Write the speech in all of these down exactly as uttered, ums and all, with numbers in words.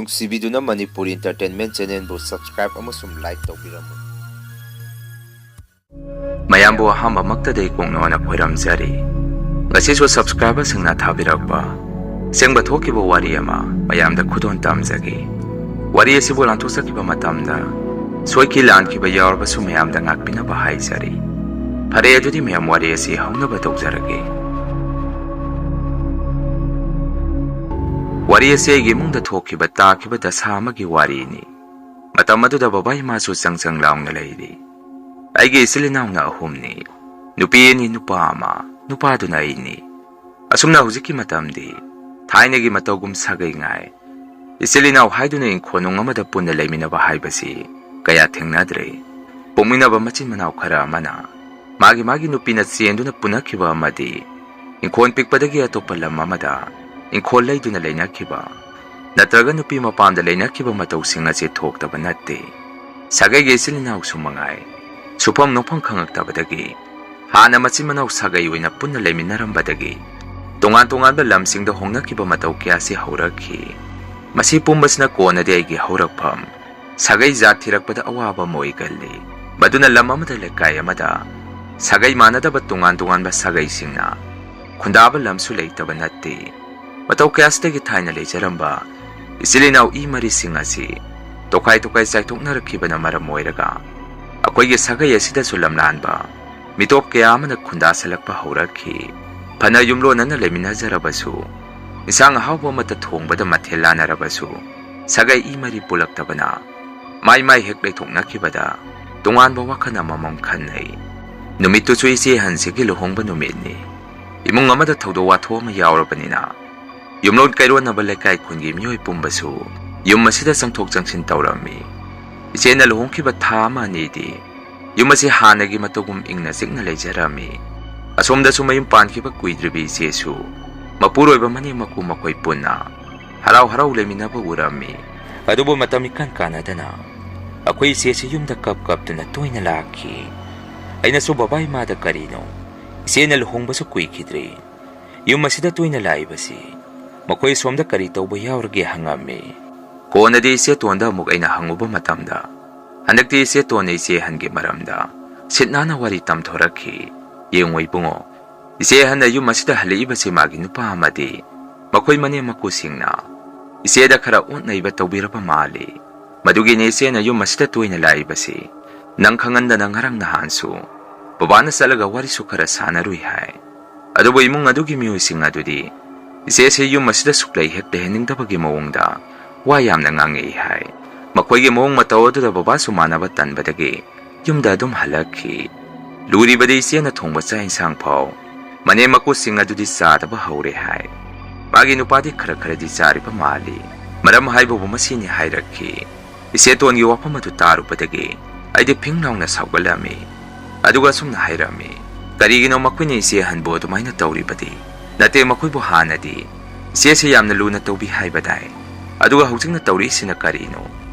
ꯅꯨꯡꯁꯤꯕꯤꯗꯨꯅ Manipuri Entertainment Channelꯕꯨ subscribe ꯑꯃꯁꯨꯡ like ꯇꯧꯕꯤꯔꯝꯃꯨ꯫ ꯃꯌꯥꯝꯕꯨ ꯑꯍꯥꯟꯕꯃꯛꯇꯗ ꯏꯀꯣꯛꯅꯣꯅ ꯈꯣꯏꯔꯝꯖꯔꯤ꯫ ꯉꯁꯤꯁꯨ subscriberꯁꯤꯡꯅ ꯊꯥꯕꯤꯔꯛꯄ ꯑꯁꯦꯡꯕ ꯊꯣꯛꯈꯤꯕ ꯋꯥꯔꯤ ꯑꯃ ꯃꯌꯥꯝꯗ ꯈꯨꯗꯣꯜ ꯇꯝꯖꯒꯦ꯫ ꯋꯥꯔꯤ ꯑꯁꯤꯕꯨ ꯂꯥꯟꯊꯣꯛꯆꯈꯤꯕ ꯃꯇꯝꯗ ꯁꯣꯏꯈꯤ ꯂꯥꯟꯈꯤꯕ ꯌꯥꯎꯔꯕꯁꯨ ꯃꯌꯥꯝꯗ ꯉꯥꯛꯄꯤꯅꯕ ꯍꯥꯏꯖꯔꯤ꯫ ꯐꯔꯦ, ꯑꯗꯨꯗꯤ ꯃꯌꯥꯝ ꯋꯥꯔꯤ ꯑꯁꯤ ꯍꯧꯅꯕ ꯇꯧꯖꯔꯒꯦ꯫ ꯋꯥꯔꯤ ꯑꯁꯤ ꯑꯩꯒꯤ ꯏꯃꯨꯡꯗ ꯊꯣꯛꯈꯤꯕ ꯇꯥꯈꯤꯕ ꯗꯁꯥ ꯑꯃꯒꯤ ꯋꯥꯔꯤꯅꯤ꯫ ꯃꯇꯝ ꯑꯗꯨꯗ ꯕꯕꯥ ꯏꯃꯥꯁꯨ ꯆꯪ ꯆꯪ ꯂꯥꯎꯅ ꯂꯩꯔꯤ꯫ ꯑꯩꯒꯤ ꯏꯆꯤꯜ ꯏꯅꯥꯎꯅ ꯑꯍꯨꯝꯅꯤ, ꯅꯨꯄꯤ ꯑꯅꯤ, ꯅꯨꯄꯥ ꯑꯃ, ꯅꯨꯄꯥꯗꯨꯅ ꯑꯩꯅꯤ꯫ ꯑꯁꯨꯝꯅ ꯍꯧꯖꯤꯛꯀꯤ ꯃꯇꯝꯗꯤ ꯊꯥꯏꯅꯒꯤ ꯃꯇꯧꯒꯨꯝ ꯁꯥꯒꯩ ꯉꯥꯏ, ꯏꯆꯤꯜ ꯏꯅꯥꯎ ꯍꯥꯏꯗꯨꯅ ꯏꯪꯈꯣꯜꯅꯨꯡ ꯑꯃꯗ ꯄꯨꯟꯅ ꯂꯩꯃꯤꯟꯅꯕ ꯍꯥꯏꯕꯁꯤ ꯀꯌꯥ ꯊꯦꯡꯅꯗ꯭ꯔꯦ꯫ ꯄꯣꯛꯃꯤꯟꯅꯕ ꯃꯆꯤꯟ ꯃꯅꯥꯎ ꯈꯔ ꯑꯃꯅ ꯃꯥꯒꯤ ꯃꯥꯒꯤ ꯅꯨꯄꯤꯅ ꯆꯦꯟꯗꯨꯅ ꯄꯨꯅꯈꯤꯕ ꯑꯃꯗꯤ ꯏꯪꯈꯣꯜ ꯄꯤꯛꯄꯗꯒꯤ ꯑꯇꯣꯞꯄ ꯂꯝ ꯑꯃꯗ ꯏꯪꯈꯣꯜ ꯂꯩꯗꯨꯅ ꯂꯩꯅꯈꯤꯕ, ꯅꯠꯇ꯭ꯔꯒ ꯅꯨꯄꯤ ꯃꯄꯥꯝꯗ ꯂꯩꯅꯈꯤꯕ ꯃꯇꯧꯁꯤꯡ ꯑꯁꯤ ꯊꯣꯛꯇꯕ ꯅꯠꯇꯦ꯫ ꯁꯥꯒꯩꯒꯤ ꯏꯆꯤꯜ ꯏꯅꯥꯎꯁꯨ ꯃꯉꯥꯏ, ꯁꯨꯐꯝ ꯅꯣꯐꯝ ꯈꯪꯉꯛꯇꯕꯗꯒꯤ ꯍꯥꯟꯅ ꯃꯆꯤꯟ ꯃꯅꯥꯎ ꯁꯥꯒꯩ ꯑꯣꯏꯅ ꯄꯨꯟꯅ ꯂꯩꯃꯤꯟꯅꯔꯝꯕꯗꯒꯤ ꯇꯣꯉꯥꯟ ꯇꯣꯉꯥꯟꯕ ꯂꯝꯁꯤꯡꯗ ꯍꯣꯡꯅꯈꯤꯕ ꯃꯇꯧ ꯀꯌꯥꯁꯤ ꯍꯧꯔꯛꯈꯤ꯫ ꯃꯁꯤ ꯄꯨꯝꯕꯁꯤꯅ ꯀꯣꯟꯅꯗꯤ ꯑꯩꯒꯤ ꯍꯧꯔꯛꯐꯝ ꯁꯥꯒꯩ ꯖꯥꯠ ꯊꯤꯔꯛꯄꯗ ꯑꯋꯥꯕ ꯑꯃ ꯑꯣꯏꯒꯜꯂꯤ꯫ ꯃꯗꯨꯅ ꯂꯝ ꯑꯃꯗ, ꯂꯩꯀꯥꯏ ꯑꯃꯗ ꯁꯥꯒꯩ ꯃꯥꯟꯅꯗꯕ ꯇꯣꯉꯥꯟ ꯇꯣꯉꯥꯟꯕ ꯁꯥꯒꯩꯁꯤꯡꯅ ꯈꯨꯟꯗꯥꯕ ꯂꯝꯁꯨ ꯂꯩꯇꯕ ꯅꯠꯇꯦ꯫ ꯃꯇꯧ ꯀꯌꯥꯁꯤꯗꯒꯤ ꯊꯥꯏꯅ ꯂꯩꯖꯔꯝꯕ ꯏꯆꯤꯜ ꯏꯅꯥꯎ ꯏ ꯃꯔꯤꯁꯤꯡ ꯑꯁꯤ ꯇꯣꯈꯥꯏ ꯇꯣꯈꯥꯏ ꯆꯥꯏꯊꯣꯛꯅꯔꯛꯈꯤꯕꯅ ꯃꯔꯝ ꯑꯣꯏꯔꯒ ꯑꯩꯈꯣꯏꯒꯤ ꯁꯥꯒꯩ ꯑꯁꯤꯗꯁꯨ ꯂꯝꯂꯥꯟꯕ ꯃꯤꯇꯣꯞ ꯀꯌꯥ ꯑꯃꯅ ꯈꯨꯟꯗꯥꯁꯜꯂꯛꯄ ꯍꯧꯔꯛꯈꯤ꯫ ꯐꯅ ꯌꯨꯝꯂꯣꯟꯅꯅ ꯂꯩꯃꯤꯟꯅꯖꯔꯕꯁꯨ, ꯏꯟꯁꯥꯡ ꯑꯍꯥꯎꯕ ꯑꯃꯠꯇ ꯊꯣꯡꯕꯗ ꯃꯊꯦꯜ ꯂꯥꯟꯅꯔꯕꯁꯨ, ꯁꯥꯒꯩ ꯏ ꯃꯔꯤ ꯄꯨꯜꯂꯛꯇꯕꯅ ꯃꯥꯏ ꯃꯥꯏ ꯍꯦꯛ ꯂꯩꯊꯣꯛꯅꯈꯤꯕꯗ ꯇꯣꯉꯥꯟꯕ ꯋꯥꯈꯜ ꯑꯃꯃꯝ ꯈꯟꯅꯩ꯫ ꯅꯨꯃꯤꯠꯇꯨꯁꯨ ꯏꯆꯦ ꯑꯍꯟꯁꯤꯒꯤ ꯂꯨꯍꯣꯡꯕ ꯅꯨꯃꯤꯠꯅꯤ꯫ ꯏꯃꯨꯡ ꯑꯃꯗ ꯊꯧꯗꯣꯛ ꯋꯥꯊꯣꯛ ꯑꯃ ꯌꯥꯎꯔꯕꯅꯤꯅ ꯌꯨꯝꯂꯣꯟ ꯀꯩꯔꯣꯟꯅꯕ ꯂꯩꯀꯥꯏ ꯈꯨꯟꯒꯤ ꯃꯤꯑꯣꯏ ꯄꯨꯝꯕꯁꯨ ꯌꯨꯝ ꯑꯁꯤꯗ ꯆꯪꯊꯣꯛ ꯆꯪꯁꯤꯟ ꯇꯧꯔꯝꯃꯤ꯫ ꯏꯆꯦꯅ ꯂꯨꯍꯣꯡꯈꯤꯕ ꯊꯥ ꯑꯃ ꯑꯅꯤꯗꯤ ꯌꯨꯝ ꯑꯁꯤ ꯍꯥꯟꯅꯒꯤ ꯃꯇꯧꯒꯨꯝ ꯏꯪꯅ ꯆꯤꯛꯅ ꯂꯩꯖꯔꯝꯃꯤ꯫ ꯑꯁꯣꯝꯗꯁꯨ ꯃꯌꯨꯝ ꯄꯥꯟꯈꯤꯕ ꯀꯨꯏꯗ꯭ꯔꯤꯕꯤ ꯏꯆꯦꯁꯨ ꯃꯄꯨꯔꯣꯏꯕ ꯃꯅꯦꯝ ꯃꯀꯨ ꯃꯈꯣꯏ ꯄꯨꯟꯅ ꯍꯔꯥꯎ ꯍꯔꯥꯎ ꯂꯩꯃꯤꯟꯅꯕ ꯎꯔꯝꯃꯤ꯫ ꯑꯗꯨꯕꯨ ꯃꯇꯝ ꯏꯀꯥꯟ ꯀꯥꯟꯅꯗꯅ ꯑꯩꯈꯣꯏ ꯏꯆꯦꯁꯤ ꯌꯨꯝꯗ ꯀꯞ ꯀꯞꯇꯨꯅ ꯇꯣꯏꯅ ꯂꯥꯛꯈꯤ꯫ ꯑꯩꯅꯁꯨ ꯕꯕꯥ ꯏꯃꯥꯗ ꯀꯔꯤꯅꯣ, ꯏꯆꯦꯅ ꯂꯨꯍꯣꯡꯕꯁꯨ ꯀꯨꯏꯈꯤꯗ꯭ꯔꯤ, ꯌꯨꯝ ꯑꯁꯤꯗ ꯇꯣꯏꯅ ꯂꯥꯛꯏꯕꯁꯤ ꯃꯈꯣꯏ ꯁꯣꯝꯗ ꯀꯔꯤ ꯇꯧꯕ ꯌꯥꯎꯔꯒꯦ ꯍꯪꯉꯝꯃꯤ꯫ ꯀꯣꯟꯅꯗꯤ ꯏꯆꯦ ꯇꯣꯟꯗ ꯑꯃꯨꯛ ꯑꯩꯅ ꯍꯪꯉꯨꯕ ꯃꯇꯝꯗ, ꯍꯟꯗꯛꯇꯤ ꯏꯆꯦ ꯇꯣꯟꯅ ꯏꯆꯦ ꯑꯍꯟꯒꯤ ꯃꯔꯝꯗ ꯁꯤꯠ ꯅꯥꯟꯅ ꯋꯥꯔꯤ ꯇꯝꯊꯣꯔꯛꯈꯤ꯫ "ꯌꯦꯡꯉꯣ ꯏꯕꯨꯡꯉꯣ, ꯏꯆꯦ ꯑꯍꯟꯅ ꯌꯨꯝ ꯑꯁꯤꯗ ꯍꯜꯂꯛꯏꯕꯁꯤ ꯃꯥꯒꯤ ꯅꯨꯄꯥ ꯑꯃꯗꯤ ꯃꯈꯣꯏ ꯃꯅꯦꯝ ꯃꯀꯨꯁꯤꯡꯅ ꯏꯆꯦꯗ ꯈꯔ ꯑꯣꯠ ꯅꯩꯕ ꯇꯧꯕꯤꯔꯕ ꯃꯥꯜꯂꯤ꯫ ꯃꯗꯨꯒꯤꯅꯤ ꯏꯆꯦꯅ ꯌꯨꯝ ꯑꯁꯤꯗ ꯇꯣꯏꯅ ꯂꯥꯛꯏꯕꯁꯤ꯫ ꯅꯪ ꯈꯪꯍꯟꯗꯅ ꯉꯔꯥꯡ ꯅꯍꯥꯟꯁꯨ ꯕꯕꯥꯅ ꯆꯠꯂꯒ ꯋꯥꯔꯤꯁꯨ ꯈꯔ ꯁꯥꯟꯅꯔꯨꯏ ꯍꯥꯏ꯫ ꯑꯗꯨꯕꯨ ꯏꯃꯨꯡ ꯑꯗꯨꯒꯤ ꯃꯤꯑꯣꯏꯁꯤꯡ ꯑꯗꯨꯗꯤ ꯏꯆꯦꯁꯤ ꯌꯨꯝ ꯑꯁꯤꯗ ꯁꯨꯛꯂꯩ ꯍꯦꯛ ꯂꯩꯍꯟꯅꯤꯡꯗꯕꯒꯤ ꯃꯑꯣꯡꯗ ꯋꯥ ꯌꯥꯝꯅ ꯉꯥꯡꯉꯛꯏ ꯍꯥꯏ꯫ ꯃꯈꯣꯏꯒꯤ ꯃꯑꯣꯡ ꯃꯇꯧ ꯑꯗꯨꯗ ꯕꯕꯥꯁꯨ ꯃꯥꯟꯅꯕ ꯇꯟꯕꯗꯒꯤ ꯌꯨꯝꯗ ꯑꯗꯨꯝ ꯍꯜꯂꯛꯈꯤ꯫ ꯂꯨꯔꯤꯕꯗꯤ ꯏꯆꯦꯅ ꯊꯣꯡꯕ ꯆꯥꯛ ꯏꯟꯁꯥꯡ ꯐꯥꯎ ꯃꯅꯦꯝ ꯃꯀꯨꯁꯤꯡ ꯑꯗꯨꯗꯤ ꯆꯥꯗꯕ ꯍꯧꯔꯦ ꯍꯥꯏ꯫ ꯃꯥꯒꯤ ꯅꯨꯄꯥꯗꯤ ꯈꯔ ꯈꯔꯗꯤ ꯆꯥꯔꯤꯕ ꯃꯥꯜꯂꯤ꯫ ꯃꯔꯝ ꯍꯥꯏꯕꯕꯨ ꯃꯁꯤꯅꯤ ꯍꯥꯏꯔꯛꯈꯤ꯫ ꯏꯆꯦꯇꯣꯟꯒꯤ ꯋꯥꯐꯝ ꯑꯗꯨ ꯇꯥꯔꯨꯕꯗꯒꯤ ꯑꯩꯗꯤ ꯐꯤꯡ ꯂꯥꯎꯅ ꯁꯥꯎꯒꯠꯂꯝꯃꯤ꯫ ꯑꯗꯨꯒ ꯑꯁꯨꯝꯅ ꯍꯥꯏꯔꯝꯃꯤ, "ꯀꯔꯤꯒꯤꯅꯣ ꯃꯈꯣꯏꯅ ꯏꯆꯦ ꯑꯍꯟꯕꯨ ꯑꯗꯨꯃꯥꯏꯅ ꯇꯧꯔꯤꯕꯗꯤ? ꯅꯠꯇꯦ, ꯃꯈꯣꯏꯕꯨ ꯍꯥꯟꯅꯗꯤ ꯏꯆꯦꯁꯦ ꯌꯥꯝꯅ ꯂꯨꯅ ꯇꯧꯕꯤ ꯍꯥꯏꯕꯗꯥꯏ? ꯑꯗꯨꯒ ꯍꯧꯖꯤꯛꯅ ꯇꯧꯔꯤꯁꯤꯅ ꯀꯔꯤꯅꯣ?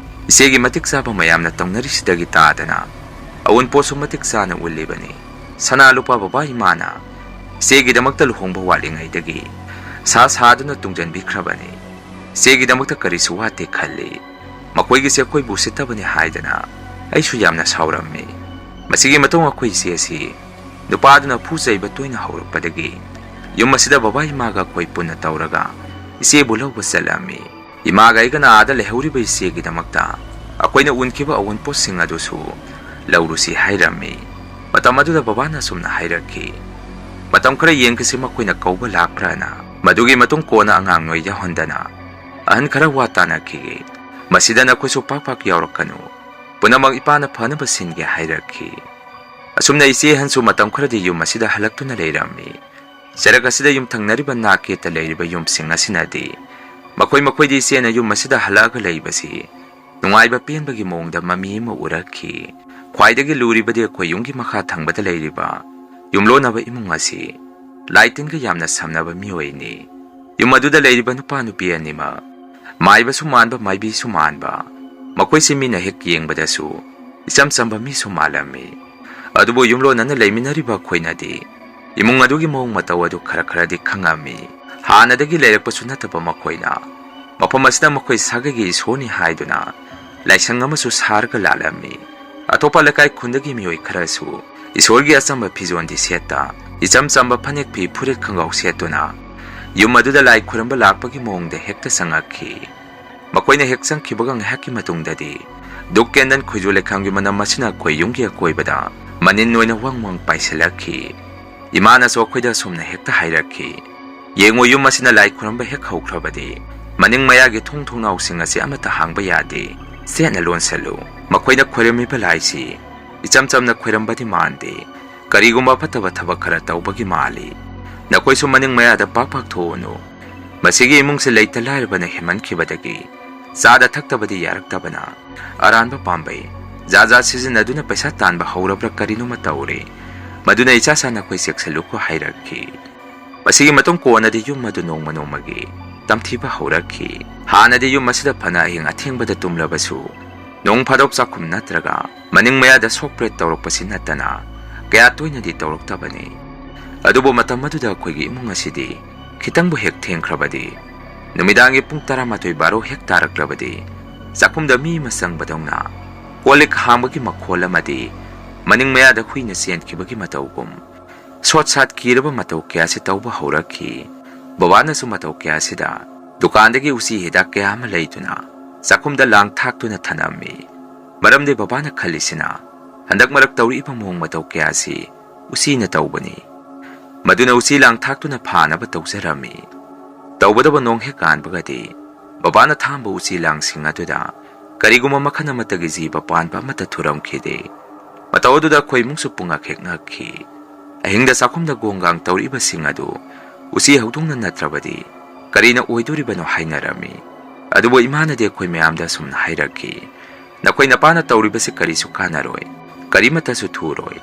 ꯏꯆꯦꯒꯤ ꯃꯇꯤꯛ ꯆꯥꯕ ꯃꯌꯥꯝꯅ ꯇꯧꯅꯔꯤꯁꯤꯗꯒꯤ ꯇꯥꯗꯅ ꯑꯋꯨꯟꯄꯣꯠꯁꯨ ꯃꯇꯤꯛ ꯆꯥꯅ ꯎꯠꯂꯤꯕꯅꯤ꯫ ꯁꯅꯥ ꯂꯨꯄꯥ ꯕꯕꯥ ꯏꯃꯥꯅ ꯏꯆꯦꯒꯤꯗꯃꯛꯇ ꯂꯨꯍꯣꯡꯕ ꯋꯥꯠꯂꯤꯉꯩꯗꯒꯤ ꯁꯥ ꯁꯥꯗꯨꯅ ꯇꯨꯡꯖꯟꯕꯤꯈ꯭ꯔꯕꯅꯤ꯫ ꯏꯆꯦꯒꯤꯗꯃꯛꯇ ꯀꯔꯤꯁꯨ ꯋꯥꯠꯇꯦ ꯈꯜꯂꯤ꯫ ꯃꯈꯣꯏꯒꯤꯁꯦ ꯑꯩꯈꯣꯏꯕꯨ ꯎꯁꯤꯠꯇꯕꯅꯤ" ꯍꯥꯏꯗꯅ ꯑꯩꯁꯨ ꯌꯥꯝꯅ ꯁꯥꯎꯔꯝꯃꯤ꯫ ꯃꯁꯤꯒꯤ ꯃꯇꯨꯡ ꯑꯩꯈꯣꯏ ꯏꯆꯦ ꯑꯁꯤ ꯅꯨꯄꯥꯗꯨꯅ ꯐꯨ ꯆꯩꯕ ꯇꯣꯏꯅ ꯍꯧꯔꯛꯄꯗꯒꯤ ꯌꯨꯝ ꯑꯁꯤꯗ ꯕꯕꯥ ꯏꯃꯥꯒ ꯑꯩꯈꯣꯏ ꯄꯨꯟꯅ ꯇꯧꯔꯒ ꯏꯆꯦꯕꯨ ꯂꯧꯕ ꯆꯠꯂꯝꯃꯤ꯫ ꯏꯃꯥꯒ ꯑꯩꯒꯅ ꯑꯥꯗ ꯂꯩꯍꯧꯔꯤꯕ ꯏꯆꯦꯒꯤꯗꯃꯛꯇ ꯑꯩꯈꯣꯏꯅ ꯎꯟꯈꯤꯕ ꯑꯋꯨꯟꯄꯣꯠꯁꯤꯡ ꯑꯗꯨꯁꯨ ꯂꯧꯔꯨꯁꯤ ꯍꯥꯏꯔꯝꯃꯤ꯫ ꯃꯇꯝ ꯑꯗꯨꯗ ꯕꯕꯥꯅ ꯑꯁꯨꯝꯅ ꯍꯥꯏꯔꯛꯈꯤ, "ꯃꯇꯝ ꯈꯔ ꯌꯦꯡꯈꯤꯁꯤ, ꯃꯈꯣꯏꯅ ꯀꯧꯕ ꯂꯥꯛꯄ꯭ꯔꯥꯅ꯫ ꯃꯗꯨꯒꯤ ꯃꯇꯨꯡ ꯀꯣꯟꯅ ꯑꯉꯥꯡ ꯅꯣꯏ ꯌꯥꯎꯍꯟꯗꯅ ꯑꯍꯟ ꯈꯔ ꯋꯥ ꯇꯥꯅꯈꯤꯒꯦ꯫ ꯃꯁꯤꯗ ꯅꯈꯣꯏꯁꯨ ꯄꯥꯛ ꯄꯥꯛ ꯌꯥꯎꯔꯛꯀꯅꯨ꯫ ꯄꯨꯝꯅꯃꯛ ꯏꯄꯥꯅ ꯐꯅꯕ ꯁꯤꯟꯒꯦ" ꯍꯥꯏꯔꯛꯈꯤ꯫ ꯑꯁꯨꯝꯅ ꯏꯆꯦ ꯑꯍꯟꯁꯨ ꯃꯇꯝ ꯈꯔꯗꯤ ꯌꯨꯝ ꯑꯁꯤꯗ ꯍꯜꯂꯛꯇꯨꯅ ꯂꯩꯔꯝꯃꯤ꯫ ꯆꯔꯛ ꯑꯁꯤꯗ ꯌꯨꯝꯊꯪꯅꯔꯤꯕ ꯅꯥꯛ ꯌꯦꯠꯇ ꯂꯩꯔꯤꯕ ꯌꯨꯝꯁꯤꯡ ꯑꯁꯤꯅꯗꯤ ꯃꯈꯣꯏ ꯃꯈꯣꯏꯗꯤ ꯏꯆꯦꯅ ꯌꯨꯝ ꯑꯁꯤꯗ ꯍꯜꯂꯛꯑꯒ ꯂꯩꯕꯁꯤ ꯅꯨꯡꯉꯥꯏꯕ ꯄꯦꯟꯕꯒꯤ ꯃꯑꯣꯡꯗ ꯃꯃꯤ ꯑꯃ ꯎꯔꯛꯈꯤ꯫ ꯈ꯭ꯋꯥꯏꯗꯒꯤ ꯂꯨꯔꯤꯕꯗꯤ ꯑꯩꯈꯣꯏ ꯌꯨꯝꯒꯤ ꯃꯈꯥ ꯊꯪꯕꯗ ꯂꯩꯔꯤꯕ ꯌꯨꯝꯂꯣꯟꯅꯕ ꯏꯃꯨꯡ ꯑꯁꯤ ꯂꯥꯏ ꯇꯤꯟꯒ ꯌꯥꯝꯅ ꯁꯝꯅꯕ ꯃꯤꯑꯣꯏꯅꯤ꯫ ꯌꯨꯝ ꯑꯗꯨꯗ ꯂꯩꯔꯤꯕ ꯅꯨꯄꯥ ꯅꯨꯄꯤ ꯑꯅꯤꯃꯛ ꯃꯥꯏꯕꯁꯨ ꯃꯥꯟꯕ, ꯃꯥꯏꯕꯤꯁꯨ ꯃꯥꯟꯕ, ꯃꯈꯣꯏꯁꯤ ꯃꯤꯅ ꯍꯦꯛ ꯌꯦꯡꯕꯗꯁꯨ ꯏꯆꯝ ꯆꯝꯕ ꯃꯤꯁꯨ ꯃꯥꯜꯂꯝꯃꯤ꯫ ꯑꯗꯨꯕꯨ ꯌꯨꯝꯂꯣꯟꯅꯅ ꯂꯩꯃꯤꯟꯅꯔꯤꯕ ꯑꯩꯈꯣꯏꯅꯗꯤ ꯏꯃꯨꯡ ꯑꯗꯨꯒꯤ ꯃꯑꯣꯡ ꯃꯇꯧ ꯑꯗꯨ ꯈꯔ ꯈꯔꯗꯤ ꯈꯪꯉꯝꯃꯤ꯫ ꯍꯥꯟꯅꯗꯒꯤ ꯂꯩꯔꯛꯄꯁꯨ ꯅꯠꯇꯕ ꯃꯈꯣꯏꯅ ꯃꯐꯝ ꯑꯁꯤꯗ ꯃꯈꯣꯏ ꯁꯥꯒꯩꯒꯤ ꯏꯁꯣꯔꯅꯤ ꯍꯥꯏꯗꯨꯅ ꯂꯥꯏꯁꯪ ꯑꯃꯁꯨ ꯁꯥꯔꯒ ꯂꯥꯠꯂꯝꯃꯤ꯫ ꯑꯇꯣꯞꯄ ꯂꯩꯀꯥꯏ ꯈꯨꯟꯗꯒꯤ ꯃꯤꯑꯣꯏ ꯈꯔꯁꯨ ꯏꯁꯣꯔꯒꯤ ꯑꯆꯝꯕ ꯐꯤꯖꯣꯜꯗꯤ ꯁꯦꯠꯇ, ꯏꯆꯝ ꯆꯝꯕ ꯐꯅꯦꯛ ꯐꯤ ꯐꯨꯔꯤꯠ ꯈꯣꯡꯒ꯭ꯔꯥꯎ ꯁꯦꯠꯇꯨꯅ ꯌꯨꯝ ꯑꯗꯨꯗ ꯂꯥꯏ ꯈꯨꯔꯨꯝꯕ ꯂꯥꯛꯄꯒꯤ ꯃꯑꯣꯡꯗ ꯍꯦꯛꯇ ꯆꯪꯉꯛꯈꯤ꯫ ꯃꯈꯣꯏꯅ ꯍꯦꯛ ꯆꯪꯈꯤꯕꯒ ꯉꯥꯏꯍꯥꯛꯀꯤ ꯃꯇꯨꯡꯗꯗꯤ ꯙꯨꯞ ꯀꯦꯟꯗꯜ ꯈꯣꯏꯖꯨ ꯂꯩꯈꯥꯝꯒꯤ ꯃꯅꯝ ꯑꯁꯤꯅ ꯑꯩꯈꯣꯏ ꯌꯨꯝꯒꯤ ꯑꯀꯣꯏꯕꯗ ꯃꯅꯤꯟ ꯑꯣꯏꯅ ꯋꯥꯡ ꯋꯥꯡ ꯄꯥꯏꯁꯤꯜꯂꯛꯈꯤ꯫ ꯏꯃꯥꯅꯁꯨ ꯑꯩꯈꯣꯏꯗ ꯑꯁꯨꯝꯅ ꯍꯦꯛꯇ ꯍꯥꯏꯔꯛꯈꯤ, "ꯌꯦꯡꯉꯨ, ꯌꯨꯝ ꯑꯁꯤꯅ ꯂꯥꯏ ꯈꯨꯔꯨꯝꯕ ꯍꯦꯛ ꯍꯧꯈ꯭ꯔꯕꯗꯤ ꯃꯅꯤꯡ ꯃꯌꯥꯒꯤ ꯊꯣꯡ ꯊꯣꯡꯅꯥꯎꯁꯤꯡ ꯑꯁꯤ ꯑꯃꯠꯇ ꯍꯥꯡꯕ ꯌꯥꯗꯦ꯫ ꯆꯦꯠꯅ ꯂꯣꯟꯁꯤꯜꯂꯨ꯫ ꯃꯈꯣꯏꯅ ꯈꯣꯏꯔꯝꯃꯤꯕ ꯂꯥꯏꯁꯤ ꯏꯆꯝ ꯆꯝꯅ ꯈꯣꯏꯔꯝꯕꯗꯤ ꯃꯥꯟꯗꯦ꯫ ꯀꯔꯤꯒꯨꯝꯕ ꯐꯠꯇꯕ ꯊꯕꯛ ꯈꯔ ꯇꯧꯕꯒꯤ ꯃꯥꯜꯂꯤ꯫ ꯅꯈꯣꯏꯁꯨ ꯃꯅꯤꯡ ꯃꯌꯥꯗ ꯄꯥꯛ ꯄꯥꯛ ꯊꯣꯛꯎꯅꯨ꯫ ꯃꯁꯤꯒꯤ ꯏꯃꯨꯡꯁꯤ ꯂꯩꯇ ꯂꯥꯏꯔꯕꯅ ꯍꯦꯟꯃꯟꯈꯤꯕꯗꯒꯤ ꯆꯥꯗ ꯊꯛꯇꯕꯗꯤ ꯌꯥꯔꯛꯇꯕꯅ ꯑꯔꯥꯟꯕ ꯄꯥꯝꯕꯩ ꯖꯥ ꯖꯥ ꯁꯤꯖꯤꯟꯅꯗꯨꯅ ꯄꯩꯁꯥ ꯇꯥꯟꯕ ꯍꯧꯔꯕ꯭ꯔꯥ ꯀꯔꯤꯅꯣꯃ ꯇꯧꯔꯦ꯫ ꯃꯗꯨꯅ ꯏꯆꯥ ꯆꯥ ꯅꯈꯣꯏ ꯆꯦꯛꯁꯤꯜꯂꯨꯀꯣ" ꯍꯥꯏꯔꯛꯈꯤ꯫ ꯃꯁꯤꯒꯤ ꯃꯇꯨꯡ ꯀꯣꯟꯅꯗꯤ ꯌꯨꯝ ꯑꯗꯨ ꯅꯣꯡꯃ ꯅꯣꯡꯃꯒꯤ ꯇꯝꯊꯤꯕ ꯍꯧꯔꯛꯈꯤ꯫ ꯍꯥꯟꯅꯗꯤ ꯌꯨꯝ ꯑꯁꯤꯗ ꯐꯅ ꯑꯍꯤꯡ ꯑꯊꯦꯡꯕꯗ ꯇꯨꯝꯂꯕꯁꯨ, ꯅꯣꯡ ꯐꯥꯗꯣꯛ ꯆꯥꯛꯈꯨꯝ ꯅꯠꯇ꯭ꯔꯒ ꯃꯅꯤꯡ ꯃꯌꯥꯗ ꯁꯣꯛ ꯄ꯭ꯔꯦꯠ ꯇꯧꯔꯛꯄꯁꯤ ꯅꯠꯇꯅ ꯀꯌꯥ ꯇꯣꯏꯅꯗꯤ ꯇꯧꯔꯛꯇꯕꯅꯤ꯫ ꯑꯗꯨꯕꯨ ꯃꯇꯝ ꯑꯗꯨꯗ ꯑꯩꯈꯣꯏꯒꯤ ꯏꯃꯨꯡ ꯑꯁꯤꯗꯤ ꯈꯤꯇꯪꯕꯨ ꯍꯦꯛ ꯊꯦꯡꯈ꯭ꯔꯕꯗꯤ, ꯅꯨꯃꯤꯗꯥꯡꯒꯤ ꯄꯨꯡ ꯇꯔꯥꯃꯥꯊꯣꯏ ꯕꯥꯔꯣ ꯍꯦꯛ ꯇꯥꯔꯛꯂꯕꯗꯤ, ꯆꯥꯛꯈꯨꯝꯗ ꯃꯤ ꯑꯃ ꯆꯪꯕꯗꯧꯅ ꯀꯣꯜ ꯂꯤꯛ ꯍꯥꯡꯕꯒꯤ ꯃꯈꯣꯜ ꯑꯃꯗꯤ ꯃꯅꯤꯡ ꯃꯌꯥꯗ ꯍꯨꯏꯅ ꯆꯦꯟꯈꯤꯕꯒꯤ ꯃꯇꯧꯒꯨꯝ ꯁꯣꯠ ꯁꯥꯠ ꯀꯤꯔꯕ ꯃꯇꯧ ꯀꯌꯥꯁꯤ ꯇꯧꯕ ꯍꯧꯔꯛꯈꯤ꯫ ꯕꯕꯥꯅꯁꯨ ꯃꯇꯧ ꯀꯌꯥꯁꯤꯗ ꯗꯨꯀꯥꯟꯗꯒꯤ ꯎꯆꯤ ꯍꯤꯗꯥꯛ ꯀꯌꯥ ꯑꯃ ꯂꯩꯗꯨꯅ ꯆꯥꯛꯈꯨꯝꯗ ꯂꯥꯡ ꯊꯥꯛꯇꯨꯅ ꯊꯅꯝꯃꯤ꯫ ꯃꯔꯝꯗꯤ ꯕꯕꯥꯅ ꯈꯜꯂꯤꯁꯤꯅ ꯍꯟꯗꯛ ꯃꯔꯛ ꯇꯧꯔꯛꯏꯕ ꯃꯑꯣꯡ ꯃꯇꯧ ꯀꯌꯥꯁꯤ ꯎꯆꯤꯅ ꯇꯧꯕꯅꯤ꯫ ꯃꯗꯨꯅ ꯎꯆꯤ ꯂꯥꯡ ꯊꯥꯛꯇꯨꯅ ꯐꯥꯅꯕ ꯇꯧꯖꯔꯝꯃꯤ꯫ ꯇꯧꯕꯇꯕꯨ ꯅꯣꯡ ꯍꯦꯛ ꯀꯥꯟꯕꯒꯗꯤ ꯕꯕꯥꯅ ꯊꯥꯝꯕ ꯎꯆꯤ ꯂꯥꯡꯁꯤꯡ ꯑꯗꯨꯗ ꯀꯔꯤꯒꯨꯝꯕ ꯃꯈꯜ ꯑꯃꯠꯇꯒꯤ ꯖꯤꯕ ꯄꯥꯟꯕ ꯑꯃꯠꯇ ꯊꯨꯔꯝꯈꯤꯗꯦ꯫ ꯃꯇꯧ ꯑꯗꯨꯗ ꯑꯩꯈꯣꯏ ꯏꯃꯨꯡꯁꯨ ꯄꯨꯡꯉꯛ ꯍꯦꯛ ꯉꯛꯈꯤ꯫ ꯑꯍꯤꯡꯗ ꯆꯥꯛꯈꯨꯝꯗ ꯒꯣꯡꯒꯥꯡ ꯇꯧꯔꯛꯏꯕꯁꯤꯡ ꯑꯗꯨ ꯎꯆꯤ ꯍꯧꯗꯣꯡꯅ ꯅꯠꯇ꯭ꯔꯕꯗꯤ ꯀꯔꯤꯅ ꯑꯣꯏꯗꯣꯔꯤꯕꯅꯣ ꯍꯥꯏꯅꯔꯝꯃꯤ꯫ ꯑꯗꯨꯕꯨ ꯏꯃꯥꯅꯗꯤ ꯑꯩꯈꯣꯏ ꯃꯌꯥꯝꯗ ꯑꯁꯨꯝꯅ ꯍꯥꯏꯔꯛꯈꯤ, "ꯅꯈꯣꯏ ꯅꯄꯥꯅ ꯇꯧꯔꯤꯕꯁꯤ ꯀꯔꯤꯁꯨ ꯀꯥꯟꯅꯔꯣꯏ, ꯀꯔꯤꯃꯠꯇꯁꯨ ꯊꯨꯔꯣꯏ꯫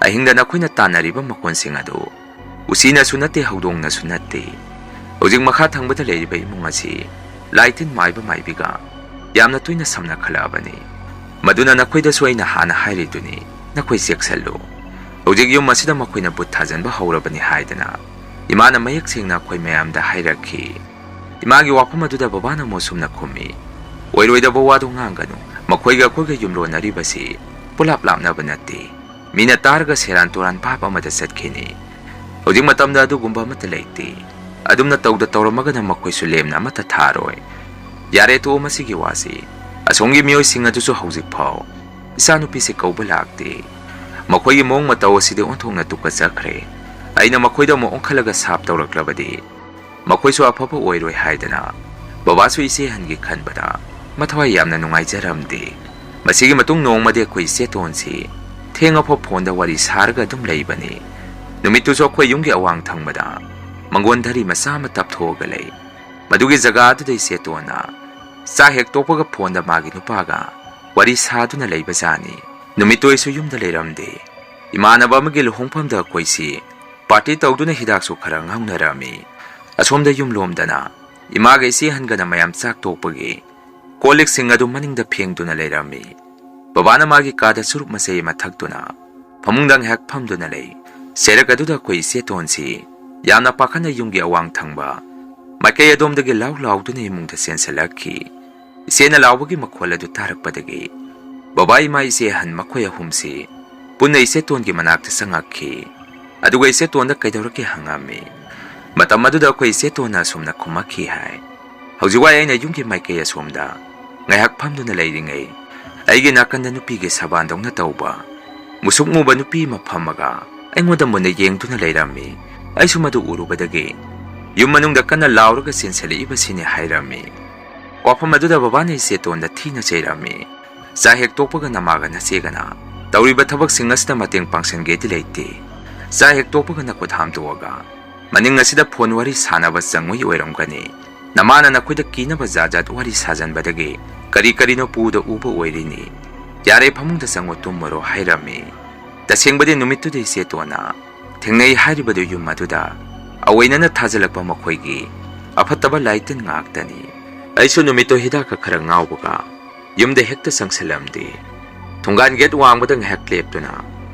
ꯑꯍꯤꯡꯗ ꯅꯈꯣꯏꯅ ꯇꯥꯟꯅꯔꯤꯕ ꯃꯈꯣꯟꯁꯤꯡ ꯑꯗꯨ ꯎꯆꯤꯅꯁꯨ ꯅꯠꯇꯦ, ꯍꯧꯗꯣꯡꯅꯁꯨ ꯅꯠꯇꯦ꯫ ꯍꯧꯖꯤꯛ ꯃꯈꯥ ꯊꯪꯕꯗ ꯂꯩꯔꯤꯕ ꯏꯃꯨꯡ ꯑꯁꯤ ꯂꯥꯏ ꯇꯤꯟ ꯃꯥꯏꯕ ꯃꯥꯏꯕꯤꯒ ꯌꯥꯝꯅ ꯇꯣꯏꯅ ꯁꯝꯅꯈꯠꯂꯛꯑꯕꯅꯤ꯫ ꯃꯗꯨꯅ ꯅꯈꯣꯏꯗꯁꯨ ꯑꯩꯅ ꯍꯥꯟꯅ ꯍꯥꯏꯔꯤꯗꯨꯅꯤ, ꯅꯈꯣꯏ ꯆꯦꯛꯁꯤꯜꯂꯨ꯫ ꯍꯧꯖꯤꯛ ꯌꯨꯝ ꯑꯁꯤꯗ ꯃꯈꯣꯏꯅ ꯕꯨꯠ ꯊꯥꯖꯤꯟꯕ ꯍꯧꯔꯕꯅꯤ" ꯍꯥꯏꯗꯅ ꯏꯃꯥꯅ ꯃꯌꯦꯛ ꯁꯦꯡꯅ ꯑꯩꯈꯣꯏ ꯃꯌꯥꯝꯗ ꯍꯥꯏꯔꯛꯈꯤ꯫ ꯏꯃꯥꯒꯤ ꯋꯥꯐꯝ ꯑꯗꯨꯗ ꯕꯕꯥꯅ ꯑꯃꯨꯛ ꯁꯨꯝꯅ ꯈꯨꯝꯃꯤ, "ꯑꯣꯏꯔꯣꯏꯗꯕ ꯋꯥꯗꯨ ꯉꯥꯡꯒꯅꯨ꯫ ꯃꯈꯣꯏꯒ ꯑꯩꯈꯣꯏꯒ ꯌꯨꯝꯂꯣꯟꯅꯔꯤꯕꯁꯤ ꯄꯨꯂꯥꯞ ꯂꯥꯞꯅꯕ ꯅꯠꯇꯦ꯫ ꯃꯤꯅ ꯇꯥꯔꯒ ꯁꯦꯔꯥꯟ ꯇꯨꯔꯥꯟ ꯚꯥꯞ ꯑꯃꯗ ꯆꯠꯈꯤꯅꯤ꯫ ꯍꯧꯖꯤꯛ ꯃꯇꯝꯗ ꯑꯗꯨꯒꯨꯝꯕ ꯑꯃꯠꯇ ꯂꯩꯇꯦ꯫ ꯑꯗꯨꯝꯅ ꯇꯧꯗ ꯇꯧꯔꯝꯃꯒꯅ ꯃꯈꯣꯏꯁꯨ ꯂꯦꯝꯅ ꯑꯃꯠꯇ ꯊꯥꯔꯣꯏ꯫ ꯌꯥꯔꯦ, ꯇꯣꯛꯑꯣ ꯃꯁꯤꯒꯤ ꯋꯥꯁꯤ꯫ ꯑꯁꯣꯝꯒꯤ ꯃꯤꯑꯣꯏꯁꯤꯡ ꯑꯗꯨꯁꯨ ꯍꯧꯖꯤꯛ ꯐꯥꯎ ꯏꯆꯥꯅꯨꯄꯤꯁꯤ ꯀꯧꯕ ꯂꯥꯛꯇꯦ꯫ ꯃꯈꯣꯏꯒꯤ ꯃꯑꯣꯡ ꯃꯇꯧ ꯑꯁꯤꯗꯤ ꯑꯣꯟꯊꯣꯛꯅ ꯇꯨꯀꯠꯆꯈ꯭ꯔꯦ꯫ ꯑꯩꯅ ꯃꯈꯣꯏꯗ ꯑꯃꯨꯛ ꯑꯣꯟꯈꯠꯂꯒ ꯁꯥꯞ ꯇꯧꯔꯛꯂꯕꯗꯤ ꯃꯈꯣꯏꯁꯨ ꯑꯐꯕ ꯑꯣꯏꯔꯣꯏ" ꯍꯥꯏꯗꯅ ꯕꯕꯥꯁꯨ ꯏꯆꯦ ꯑꯍꯟꯒꯤ ꯈꯟꯕꯗ ꯃꯊꯋꯥꯏ ꯌꯥꯝꯅ ꯅꯨꯡꯉꯥꯏꯖꯔꯝꯗꯦ꯫ ꯃꯁꯤꯒꯤ ꯃꯇꯨꯡ ꯅꯣꯡꯃꯗꯤ ꯑꯩꯈꯣꯏ ꯏꯆꯦꯇꯣꯟꯁꯤ ꯊꯦꯡꯉꯐꯥꯎ ꯐꯣꯟꯗ ꯋꯥꯔꯤ ꯁꯥꯔꯒ ꯑꯗꯨꯝ ꯂꯩꯕꯅꯤ꯫ ꯅꯨꯃꯤꯠꯇꯨꯁꯨ ꯑꯩꯈꯣꯏ ꯌꯨꯝꯒꯤ ꯑꯋꯥꯡ ꯊꯪꯕꯗ ꯃꯪꯒꯣꯟ ꯙꯔꯤ ꯃꯆꯥ ꯑꯃ ꯇꯞꯊꯣꯛꯑꯒ ꯂꯩ꯫ ꯃꯗꯨꯒꯤ ꯖꯒꯥ ꯑꯗꯨꯗ ꯏꯆꯦꯇꯣꯟꯅ ꯆꯥꯛ ꯍꯦꯛ ꯇꯣꯛꯄꯒ ꯐꯣꯟꯗ ꯃꯥꯒꯤ ꯅꯨꯄꯥꯒ ꯋꯥꯔꯤ ꯁꯥꯗꯨꯅ ꯂꯩꯕꯖꯥꯠꯅꯤ꯫ ꯅꯨꯃꯤꯠꯇꯨ ꯑꯩꯁꯨ ꯌꯨꯝꯗ ꯂꯩꯔꯝꯗꯦ꯫ ꯏꯃꯥꯟꯅꯕ ꯑꯃꯒꯤ ꯂꯨꯍꯣꯡꯐꯝꯗ ꯑꯩꯈꯣꯏꯁꯤ ꯄꯥꯔꯇꯤ ꯇꯧꯗꯨꯅ ꯍꯤꯗꯥꯛꯁꯨ ꯈꯔ ꯉꯥꯎꯅꯔꯝꯃꯤ꯫ ꯑꯁꯣꯝꯗ ꯌꯨꯝꯂꯣꯝꯗꯅ ꯏꯃꯥꯒ ꯏꯆꯦ ꯑꯍꯟꯒꯅ ꯃꯌꯥꯝ ꯆꯥꯛ ꯇꯣꯛꯄꯒꯤ ꯀꯣꯜ ꯂꯤꯛꯁꯤꯡ ꯑꯗꯨ ꯃꯅꯤꯡꯗ ꯐꯦꯡꯗꯨꯅ ꯂꯩꯔꯝꯃꯤ꯫ ꯕꯕꯥꯅ ꯃꯥꯒꯤ ꯀꯥꯗ ꯆꯨꯔꯨꯞ ꯃꯆꯩ ꯑꯃ ꯊꯛꯇꯨꯅ ꯐꯃꯨꯡꯗ ꯉꯥꯏꯍꯥꯛ ꯐꯝꯗꯨꯅ ꯂꯩ꯫ ꯆꯩꯔꯛ ꯑꯗꯨꯗ ꯑꯩꯈꯣꯏ ꯏꯆꯦꯇꯣꯟꯁꯤ ꯌꯥꯝꯅ ꯄꯥꯈꯠꯅ ꯌꯨꯝꯒꯤ ꯑꯋꯥꯡ ꯊꯪꯕ ꯃꯥꯏꯀꯩ ꯑꯗꯣꯝꯗꯒꯤ ꯂꯥꯎ ꯂꯥꯎꯗꯨꯅ ꯏꯃꯨꯡꯗ ꯆꯦꯟꯁꯤꯜꯂꯛꯈꯤ꯫ ꯏꯆꯦꯅ ꯂꯥꯎꯕꯒꯤ ꯃꯈꯣꯜ ꯑꯗꯨ ꯇꯥꯔꯛꯄꯗꯒꯤ ꯕꯕꯥ, ꯏꯃꯥ, ꯏꯆꯦ ꯑꯍꯟ ꯃꯈꯣꯏ ꯑꯍꯨꯝꯁꯤ ꯄꯨꯟꯅ ꯏꯆꯦꯇꯣꯟꯒꯤ ꯃꯅꯥꯛꯇ ꯆꯪꯉꯛꯈꯤ꯫ ꯑꯗꯨꯒ ꯏꯆꯦꯇꯣꯟꯗ ꯀꯩꯗꯧꯔꯒꯦ ꯍꯪꯉꯝꯃꯤ꯫ ꯃꯇꯝ ꯑꯗꯨꯗ ꯑꯩꯈꯣꯏ ꯏꯆꯦꯇꯣꯟꯅ ꯑꯁꯨꯝꯅ ꯈꯨꯝꯃꯛꯈꯤ ꯍꯥꯏ, "ꯍꯧꯖꯤꯛꯋꯥꯏ ꯑꯩꯅ ꯌꯨꯝꯒꯤ ꯃꯥꯏꯀꯩ ꯑꯁꯣꯝꯗ ꯉꯥꯏꯍꯥꯛ ꯐꯝꯗꯨꯅ ꯂꯩꯔꯤꯉꯩ, ꯑꯩꯒꯤ ꯅꯥꯀꯟꯗ ꯅꯨꯄꯤꯒꯤ ꯁꯕꯥꯟꯗꯧꯅ ꯇꯧꯕ ꯃꯨꯁꯨꯛ ꯃꯨꯕ ꯅꯨꯄꯤ ꯑꯃ ꯐꯝꯃꯒ ꯑꯩꯉꯣꯟꯗ ꯃꯨꯟꯅ ꯌꯦꯡꯗꯨꯅ ꯂꯩꯔꯝꯃꯤ꯫ ꯑꯩꯁꯨ ꯃꯗꯨ ꯎꯔꯨꯕꯗꯒꯤ ꯌꯨꯝ ꯃꯅꯨꯡꯗ ꯀꯟꯅ ꯂꯥꯎꯔꯒ ꯆꯦꯟꯁꯤꯜꯂꯛꯏꯕꯁꯤꯅꯤ" ꯍꯥꯏꯔꯝꯃꯤ꯫ ꯋꯥꯐꯝ ꯑꯗꯨꯗ ꯕꯕꯥꯅ ꯏꯆꯦꯇꯣꯟꯗ ꯊꯤꯅ ꯆꯩꯔꯝꯃꯤ꯫ "ꯆꯥꯛ ꯍꯦꯛ ꯇꯣꯛꯄꯒ ꯅꯃꯥꯒ ꯅꯆꯦꯒꯅ ꯇꯧꯔꯤꯕ ꯊꯕꯛꯁꯤꯡ ꯑꯁꯤꯗ ꯃꯇꯦꯡ ꯄꯥꯡꯁꯤꯟꯒꯦꯗꯤ ꯂꯩꯇꯦ꯫ ꯆꯥꯛ ꯍꯦꯛ ꯇꯣꯛꯄꯒ ꯅꯈꯨꯠ ꯍꯥꯝꯗꯣꯛꯑꯒ ꯃꯅꯤꯡ ꯑꯁꯤꯗ ꯐꯣꯟ ꯋꯥꯔꯤ ꯁꯥꯟꯅꯕ ꯆꯪꯉꯨꯏ ꯑꯣꯏꯔꯝꯒꯅꯤ꯫ ꯅꯃꯥꯅ ꯅꯈꯣꯏꯗ ꯀꯤꯅꯕ ꯖꯥꯠ ꯖꯥꯠ ꯋꯥꯔꯤ ꯁꯥꯖꯟꯕꯗꯒꯤ ꯀꯔꯤ ꯀꯔꯤꯅꯣ ꯄꯨꯗ ꯎꯕ ꯑꯣꯏꯔꯤꯅꯤ꯫ ꯌꯥꯔꯦ, ꯐꯃꯨꯡꯗ ꯆꯪꯉꯨ, ꯇꯨꯝꯃꯨꯔꯣ" ꯍꯥꯏꯔꯝꯃꯤ꯫ ꯇꯁꯦꯡꯕꯗꯤ ꯅꯨꯃꯤꯠꯇꯨꯗ ꯏꯆꯦꯇꯣꯟꯅ ꯊꯦꯡꯅꯩ ꯍꯥꯏꯔꯤꯕꯗꯨ ꯌꯨꯝ ꯑꯗꯨꯗ ꯑꯑꯣꯏꯅꯅ ꯊꯥꯖꯤꯜꯂꯛꯄ ꯃꯈꯣꯏꯒꯤ ꯑꯐꯠꯇꯕ ꯂꯥꯏꯇꯤꯟ ꯉꯥꯛꯇꯅꯤ꯫ ꯑꯩꯁꯨ ꯅꯨꯃꯤꯠꯇꯨ ꯍꯤꯗꯥꯛꯀ ꯈꯔ ꯉꯥꯎꯕꯒ ꯌꯨꯝꯗ ꯍꯦꯛꯇ ꯆꯪꯁꯤꯜꯂꯝꯗꯦ꯫ ꯊꯣꯡꯒꯥꯟ ꯒꯦꯠ ꯋꯥꯡꯃꯗ ꯉꯥꯏꯍꯥꯛ ꯂꯦꯞꯇꯨꯅ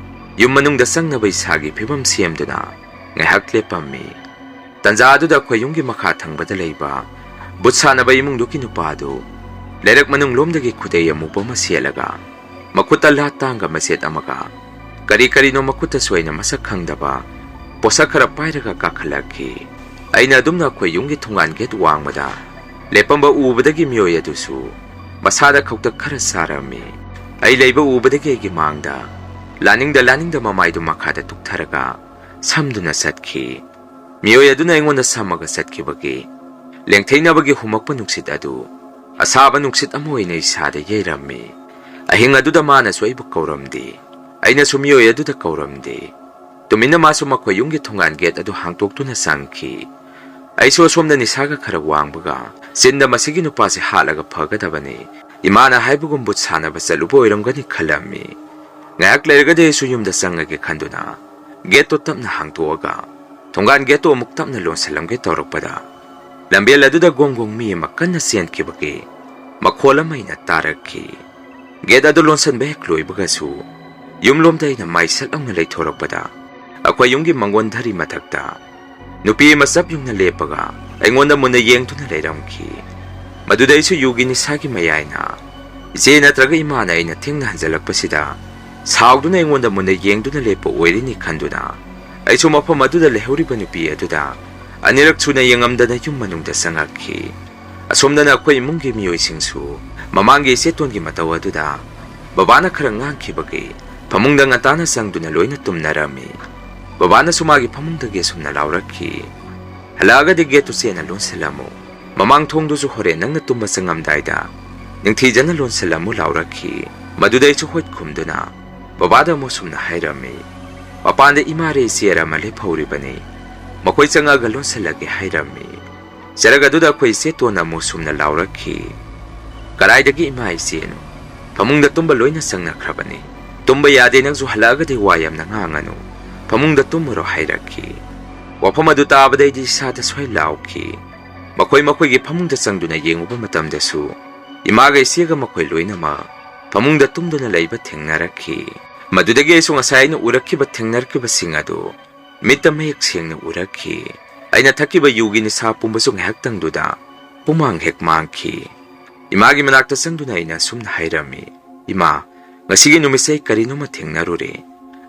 ꯌꯨꯝ ꯃꯅꯨꯡꯗ ꯆꯪꯅꯕ ꯏꯁꯥꯒꯤ ꯐꯤꯕꯝ ꯁꯦꯝꯗꯨꯅ ꯉꯥꯏꯍꯥꯛ ꯂꯦꯞꯄꯝꯃꯤ꯫ ꯇꯟꯖꯥ ꯑꯗꯨꯗ ꯑꯩꯈꯣꯏ ꯌꯨꯝꯒꯤ ꯃꯈꯥ ꯊꯪꯕꯗ ꯂꯩꯕ ꯚꯨꯠ ꯁꯥꯟꯅꯕ ꯏꯃꯨꯡꯗꯨꯒꯤ ꯅꯨꯄꯥ ꯑꯗꯨ ꯂꯩꯔꯛ ꯃꯅꯨꯡ ꯂꯣꯝꯗꯒꯤ ꯈꯨꯗꯩ ꯑꯃꯨꯕ ꯑꯃ ꯁꯦꯠꯂꯒ, ꯃꯈꯨꯠꯇ ꯂꯥ ꯇꯥꯡꯒ ꯃꯆꯦꯠ ꯑꯃꯒ, ꯀꯔꯤ ꯀꯔꯤꯅꯣ ꯃꯈꯨꯠꯇꯁꯨ ꯑꯩꯅ ꯃꯁꯛ ꯈꯪꯗꯕ ꯄꯣꯠꯁꯛ ꯈꯔ ꯄꯥꯏꯔꯒ ꯀꯥꯈꯠꯂꯛꯈꯤ꯫ ꯑꯩꯅ ꯑꯗꯨꯝꯅ ꯑꯩꯈꯣꯏ ꯌꯨꯝꯒꯤ ꯊꯣꯡꯒꯥꯟ ꯒꯦꯠ ꯋꯥꯡꯃꯗ ꯂꯦꯞꯄꯝꯕ ꯎꯕꯗꯒꯤ ꯃꯤꯑꯣꯏ ꯑꯗꯨꯁꯨ ꯃꯁꯥꯗ ꯈꯧꯇꯛ ꯈꯔ ꯆꯥꯔꯝꯃꯤ꯫ ꯑꯩ ꯂꯩꯕ ꯎꯕꯗꯒꯤ ꯑꯩꯒꯤ ꯃꯥꯡꯗ ꯂꯥꯅꯤꯡꯗ ꯂꯥꯅꯤꯡꯗ ꯃꯃꯥꯏꯗꯨ ꯃꯈꯥꯗ ꯇꯨꯛꯊꯔꯒ ꯁꯝꯗꯨꯅ ꯆꯠꯈꯤ꯫ ꯃꯤꯑꯣꯏ ꯑꯗꯨꯅ ꯑꯩꯉꯣꯟꯗ ꯁꯝꯃꯒ ꯆꯠꯈꯤꯕꯒꯤ ꯂꯦꯡꯊꯩꯅꯕꯒꯤ ꯍꯨꯝꯃꯛꯄ ꯅꯨꯡꯁꯤꯠ ꯑꯗꯨ ꯑꯁꯥꯕ ꯅꯨꯡꯁꯤꯠ ꯑꯃ ꯑꯣꯏꯅ ꯏꯁꯥꯗ ꯌꯩꯔꯝꯃꯤ꯫ ꯑꯍꯤꯡ ꯑꯗꯨꯗ ꯃꯥꯅꯁꯨ ꯑꯩꯕꯨ ꯀꯧꯔꯝꯗꯦ, ꯑꯩꯅꯁꯨ ꯃꯤꯑꯣꯏ ꯑꯗꯨꯗ ꯀꯧꯔꯝꯗꯦ꯫ ꯇꯨꯃꯤꯟꯅ ꯃꯥꯁꯨ ꯃꯈꯣꯏ ꯌꯨꯝꯒꯤ ꯊꯣꯡꯒꯥꯟ ꯒꯦꯠ ꯑꯗꯨ ꯍꯥꯡꯇꯣꯛꯇꯨꯅ ꯆꯪꯈꯤ꯫ ꯑꯩꯁꯨ ꯑꯁꯣꯝꯗ ꯅꯤꯁꯥꯒ ꯈꯔ ꯋꯥꯡꯕꯒ, ꯆꯤꯟꯗ ꯃꯁꯤꯒꯤ ꯅꯨꯄꯥꯁꯦ ꯍꯥꯠꯂꯒ ꯐꯒꯗꯕꯅꯤ, ꯏꯃꯥꯅ ꯍꯥꯏꯕꯒꯨꯝ ꯚꯨꯠ ꯁꯥꯟꯅꯕ ꯆꯠꯂꯨꯕ ꯑꯣꯏꯔꯝꯒꯅꯤ ꯈꯜꯂꯝꯃꯤ꯫ ꯉꯥꯏꯍꯥꯛ ꯂꯩꯔꯒꯗꯤ ꯑꯩꯁꯨ ꯌꯨꯝꯗ ꯆꯪꯉꯒꯦ ꯈꯟꯗꯨꯅ ꯒꯦꯠꯇꯣ ꯇꯞꯅ ꯍꯥꯡꯇꯣꯛꯑꯒ ꯊꯣꯡꯒꯥꯟ ꯒꯦꯠꯇꯣ ꯑꯃꯨꯛ ꯇꯞꯅ ꯂꯣꯟꯁꯤꯜꯂꯝꯒꯦ ꯇꯧꯔꯛꯄꯗ, ꯂꯝꯕꯦꯜ ꯑꯗꯨꯗ ꯒꯣꯡ ꯒꯣꯡ ꯃꯤ ꯑꯃ ꯀꯟꯅ ꯆꯦꯟꯈꯤꯕꯒꯤ ꯃꯈꯣꯜ ꯑꯃ ꯑꯩꯅ ꯇꯥꯔꯛꯈꯤ꯫ ꯒꯦꯠ ꯑꯗꯨ ꯂꯣꯟꯁꯤꯟꯕ ꯍꯦꯛ ꯂꯣꯏꯕꯒꯁꯨ ꯌꯨꯝꯂꯣꯝꯗ ꯑꯩꯅ ꯃꯥꯏ ꯁꯠ ꯂꯥꯎꯅ ꯂꯩꯊꯣꯔꯛꯄꯗ, ꯑꯩꯈꯣꯏ ꯌꯨꯝꯒꯤ ꯃꯪꯒꯣꯟ ꯙꯔꯤ ꯃꯊꯛꯇ ꯅꯨꯄꯤ ꯑꯃ ꯆꯞ ꯌꯨꯡꯅ ꯂꯦꯞꯄꯒ ꯑꯩꯉꯣꯟꯗ ꯃꯨꯟꯅ ꯌꯦꯡꯗꯨꯅ ꯂꯩꯔꯝꯈꯤ꯫ ꯃꯗꯨꯗ ꯑꯩꯁꯨ ꯌꯨꯒꯤ ꯅꯤꯁꯥꯒꯤ ꯃꯌꯥꯏꯅ ꯏꯆꯦ ꯅꯠꯇ꯭ꯔꯒ ꯏꯃꯥꯅ ꯑꯩꯅ ꯊꯦꯡꯅꯍꯟꯖꯜꯂꯛꯄꯁꯤꯗ ꯁꯥꯎꯗꯨꯅ ꯑꯩꯉꯣꯟꯗ ꯃꯨꯟꯅ ꯌꯦꯡꯗꯨꯅ ꯂꯦꯞꯄ ꯑꯣꯏꯔꯤꯅꯤ ꯈꯟꯗꯨꯅ, ꯑꯩꯁꯨ ꯃꯐꯝ ꯑꯗꯨꯗ ꯂꯩꯍꯧꯔꯤꯕ ꯅꯨꯄꯤ ꯑꯗꯨꯗ ꯑꯅꯤꯔꯛ ꯁꯨꯅ ꯌꯦꯡꯉꯝꯗꯅ ꯌꯨꯝ ꯃꯅꯨꯡꯗ ꯆꯪꯉꯛꯈꯤ꯫ ꯑꯁꯣꯝꯗꯅ ꯑꯩꯈꯣꯏ ꯏꯃꯨꯡꯒꯤ ꯃꯤꯑꯣꯏꯁꯤꯡꯁꯨ ꯃꯃꯥꯡꯒꯤ ꯏꯆꯦꯇꯣꯟꯒꯤ ꯃꯇꯧ ꯑꯗꯨꯗ ꯕꯕꯥꯅ ꯈꯔ ꯉꯥꯡꯈꯤꯕꯒꯤ ꯐꯃꯨꯡꯗ ꯉꯟꯇꯥꯅ ꯆꯪꯗꯨꯅ ꯂꯣꯏꯅ ꯇꯨꯝꯅꯔꯝꯃꯤ꯫ ꯕꯕꯥꯅꯁꯨ ꯃꯥꯒꯤ ꯐꯃꯨꯡꯗꯒꯤ ꯑꯁꯨꯝꯅ ꯂꯥꯎꯔꯛꯈꯤ, "ꯍꯜꯂꯛꯑꯒꯗꯤ ꯒꯦꯠꯇꯨ ꯆꯦꯅ ꯂꯣꯟꯁꯤꯜꯂꯝꯃꯨ꯫ ꯃꯃꯥꯡ ꯊꯣꯡꯗꯨꯁꯨ ꯍꯣꯔꯦꯟ ꯅꯪꯅ ꯇꯨꯝꯕ ꯆꯪꯉꯝꯗꯥꯏꯗ ꯅꯤꯡꯊꯤꯖꯅ ꯂꯣꯟꯁꯤꯜꯂꯝꯃꯨ" ꯂꯥꯎꯔꯛꯈꯤ꯫ ꯃꯗꯨꯗ ꯑꯩꯁꯨ ꯍꯣꯏ ꯈꯨꯝꯗꯨꯅ ꯕꯕꯥꯗ ꯑꯃꯨꯛ ꯁꯨꯝꯅ ꯍꯥꯏꯔꯝꯃꯤ, "ꯃꯄꯥꯟꯗ ꯏꯃꯥꯔꯦ ꯏꯆꯦꯔ ꯑꯃ ꯂꯦꯞꯍꯧꯔꯤꯕꯅꯤ, ꯃꯈꯣꯏ ꯆꯪꯉꯛꯑꯒ ꯂꯣꯟꯁꯤꯜꯂꯒꯦ" ꯍꯥꯏꯔꯝꯃꯤ꯫ ꯆꯔꯛ ꯑꯗꯨꯗ ꯑꯩꯈꯣꯏ ꯏꯆꯦꯇꯣꯟꯅ ꯑꯃꯨꯛ ꯁꯨꯝꯅ ꯂꯥꯎꯔꯛꯈꯤ, "ꯀꯗꯥꯏꯗꯒꯤ ꯏꯃꯥ ꯏꯆꯦꯅꯣ? ꯐꯃꯨꯡꯗ ꯇꯨꯝꯕ ꯂꯣꯏꯅ ꯆꯪꯅꯈ꯭ꯔꯕꯅꯤ꯫ ꯇꯨꯝꯕ ꯌꯥꯗꯦ, ꯅꯪꯁꯨ ꯍꯜꯂꯛꯑꯒꯗꯤ ꯋꯥ ꯌꯥꯝꯅ ꯉꯥꯡꯉꯅꯨ꯫ ꯐꯃꯨꯡꯗ ꯇꯨꯝꯃꯨꯔꯣ" ꯍꯥꯏꯔꯛꯈꯤ꯫ ꯋꯥꯐꯝ ꯑꯗꯨ ꯇꯥꯕꯗ ꯑꯩꯗꯤ ꯏꯁꯥꯗ ꯁ꯭ꯋꯥꯏ ꯂꯥꯎꯈꯤ꯫ ꯃꯈꯣꯏ ꯃꯈꯣꯏꯒꯤ ꯐꯃꯨꯡꯗ ꯆꯪꯗꯨꯅ ꯌꯦꯡꯉꯨꯕ ꯃꯇꯝꯗꯁꯨ ꯏꯃꯥꯒ ꯏꯆꯦꯒ ꯃꯈꯣꯏ ꯂꯣꯏꯅꯃꯛ ꯐꯃꯨꯡꯗ ꯇꯨꯝꯗꯨꯅ ꯂꯩꯕ ꯊꯦꯡꯅꯔꯛꯈꯤ꯫ ꯃꯗꯨꯗꯒꯤ ꯑꯩꯁꯨ ꯉꯁꯥꯏ ꯑꯩꯅ ꯎꯔꯛꯈꯤꯕ ꯊꯦꯡꯅꯔꯛꯈꯤꯕꯁꯤꯡ ꯑꯗꯨ ꯃꯤꯠꯇ ꯃꯌꯦꯛ ꯁꯦꯡꯅ ꯎꯔꯛꯈꯤ꯫ ꯑꯩꯅ ꯊꯛꯈꯤꯕ ꯌꯨꯒꯤ ꯅꯤꯁꯥ ꯄꯨꯝꯕꯁꯨ ꯉꯥꯏꯍꯥꯛꯇꯪꯗꯨꯗ ꯄꯨꯃꯥꯡ ꯍꯦꯛ ꯃꯥꯡꯈꯤ꯫ ꯏꯃꯥꯒꯤ ꯃꯅꯥꯛꯇ ꯆꯪꯗꯨꯅ ꯑꯩꯅ ꯑꯁꯨꯝꯅ ꯍꯥꯏꯔꯝꯃꯤ, "ꯏꯃꯥ, ꯉꯁꯤꯒꯤ ꯅꯨꯃꯤꯠꯁꯦ ꯑꯩ ꯀꯔꯤꯅꯣꯃ ꯊꯦꯡꯅꯔꯨꯔꯦ꯫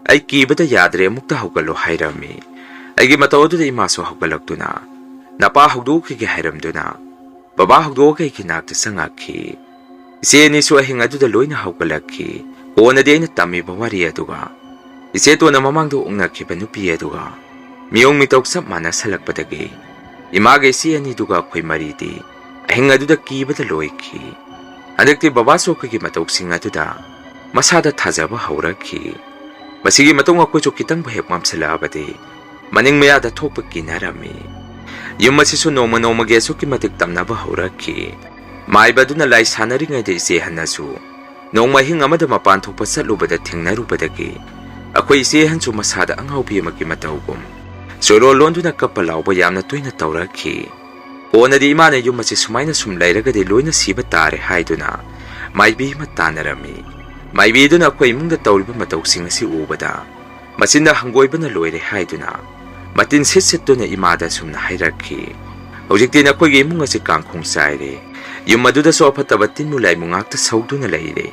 ꯑꯩ ꯀꯤꯕꯗ ꯌꯥꯗ꯭ꯔꯦ, ꯑꯃꯨꯛꯇ ꯍꯧꯒꯠꯂꯣ" ꯍꯥꯏꯔꯝꯃꯤ꯫ ꯑꯩꯒꯤ ꯃꯇꯧ ꯑꯗꯨꯗ ꯏꯃꯥꯁꯨ ꯍꯧꯒꯠꯂꯛꯇꯨꯅ, "ꯅꯄꯥ ꯍꯧꯗꯣꯛꯈꯤꯒꯦ" ꯍꯥꯏꯔꯝꯗꯨꯅ ꯕꯕꯥ ꯍꯧꯗꯣꯛꯑꯒ ꯑꯩꯒꯤ ꯅꯥꯛꯇ ꯆꯪꯉꯛꯈꯤ꯫ ꯏꯆꯦ ꯑꯅꯤꯁꯨ ꯑꯍꯤꯡ ꯑꯗꯨꯗ ꯂꯣꯏꯅ ꯍꯧꯒꯠꯂꯛꯈꯤ꯫ ꯀꯣꯟꯅꯗꯤ ꯑꯩꯅ ꯇꯝꯃꯤꯕ ꯋꯥꯔꯤ ꯑꯗꯨꯒ ꯏꯆꯦ ꯇꯣꯟꯅ ꯃꯃꯥꯡꯗ ꯑꯣꯛꯅꯈꯤꯕ ꯅꯨꯄꯤ ꯑꯗꯨꯒ ꯃꯤꯑꯣꯡ ꯃꯤꯇꯧ ꯆꯞ ꯃꯥꯟꯅꯁꯜꯂꯛꯄꯗꯒꯤ ꯏꯃꯥꯒ ꯏꯆꯦ ꯑꯅꯤꯗꯨꯒ ꯑꯩꯈꯣꯏ ꯃꯔꯤꯗꯤ ꯑꯍꯤꯡ ꯑꯗꯨꯗ ꯀꯤꯕꯗ ꯂꯣꯏꯈꯤ꯫ ꯍꯟꯗꯛꯇꯤ ꯕꯕꯥꯁꯨ ꯑꯩꯈꯣꯏꯒꯤ ꯃꯇꯧꯁꯤꯡ ꯑꯗꯨꯗ ꯃꯁꯥꯗ ꯊꯥꯖꯕ ꯍꯧꯔꯛꯈꯤ꯫ ꯃꯁꯤꯒꯤ ꯃꯇꯨꯡ ꯑꯩꯈꯣꯏꯁꯨ ꯈꯤꯇꯪꯕꯨ ꯍꯦꯛ ꯃꯝꯁꯤꯜꯂꯛꯑꯕꯗꯤ ꯃꯅꯤꯡ ꯃꯌꯥꯗ ꯊꯣꯛꯄ ꯀꯤꯅꯔꯝꯃꯤ꯫ ꯌꯨꯝ ꯑꯁꯤꯁꯨ ꯅꯣꯡꯃ ꯅꯣꯡꯃꯒꯤ ꯑꯁꯨꯛꯀꯤ ꯃꯇꯤꯛ ꯇꯝꯅꯕ ꯍꯧꯔꯛꯈꯤ꯫ ꯃꯥꯏꯕ ꯑꯗꯨꯅ ꯂꯥꯏ ꯁꯥꯟꯅꯔꯤꯉꯩꯗ ꯏꯆꯦ ꯍꯟꯅꯁꯨ ꯅꯣꯡꯃ ꯑꯍꯤꯡ ꯑꯃꯗ ꯃꯄꯥꯟ ꯊꯣꯛꯄ ꯆꯠꯂꯨꯕꯗ ꯊꯦꯡꯅꯔꯨꯕꯗꯒꯤ ꯑꯩꯈꯣꯏ ꯏꯆꯦ ꯑꯍꯟꯁꯨ ꯃꯁꯥꯗ ꯑꯉꯥꯎꯕꯤ ꯑꯃꯒꯤ ꯃꯇꯧꯒꯨꯝ ꯆꯣꯏꯔꯣꯜ ꯂꯣꯟꯗꯨꯅ ꯀꯞꯄ ꯂꯥꯎꯕ ꯌꯥꯝꯅ ꯇꯣꯏꯅ ꯇꯧꯔꯛꯈꯤ꯫ ꯀꯣꯟꯅꯗꯤ ꯏꯃꯥꯅ ꯌꯨꯝ ꯑꯁꯤ ꯁꯨꯃꯥꯏꯅ ꯁꯨꯝ ꯂꯩꯔꯒꯗꯤ ꯂꯣꯏꯅ ꯁꯤꯕ ꯇꯥꯔꯦ ꯍꯥꯏꯗꯨꯅ ꯃꯥꯏꯕꯤ ꯑꯃ ꯇꯥꯟꯅꯔꯝꯃꯤ꯫ ꯃꯥꯏꯕꯤꯗꯨꯅ ꯑꯩꯈꯣꯏ ꯏꯃꯨꯡꯗ ꯇꯧꯔꯤꯕ ꯃꯇꯧꯁꯤꯡ ꯑꯁꯤ ꯎꯕꯗ ꯃꯆꯤꯟꯗ ꯍꯪꯒꯣꯏꯕꯅ ꯂꯣꯏꯔꯦ ꯍꯥꯏꯗꯨꯅ ꯃꯇꯤꯟ ꯁꯤꯠ ꯁꯤꯠꯇꯨꯅ ꯏꯃꯥꯗ ꯑꯁꯨꯝꯅ ꯍꯥꯏꯔꯛꯈꯤ, "ꯍꯧꯖꯤꯛꯇꯤ ꯅꯈꯣꯏꯒꯤ ꯏꯃꯨꯡ ꯑꯁꯤ ꯀꯥꯡꯈꯣꯡ ꯆꯥꯏꯔꯦ꯫ ꯌꯨꯝ ꯑꯗꯨꯗꯁꯨ ꯑꯐꯠꯇꯕ ꯇꯤꯟꯕꯨ ꯂꯥꯏꯃꯨ ꯉꯥꯛꯇ ꯁꯧꯗꯨꯅ ꯂꯩꯔꯦ꯫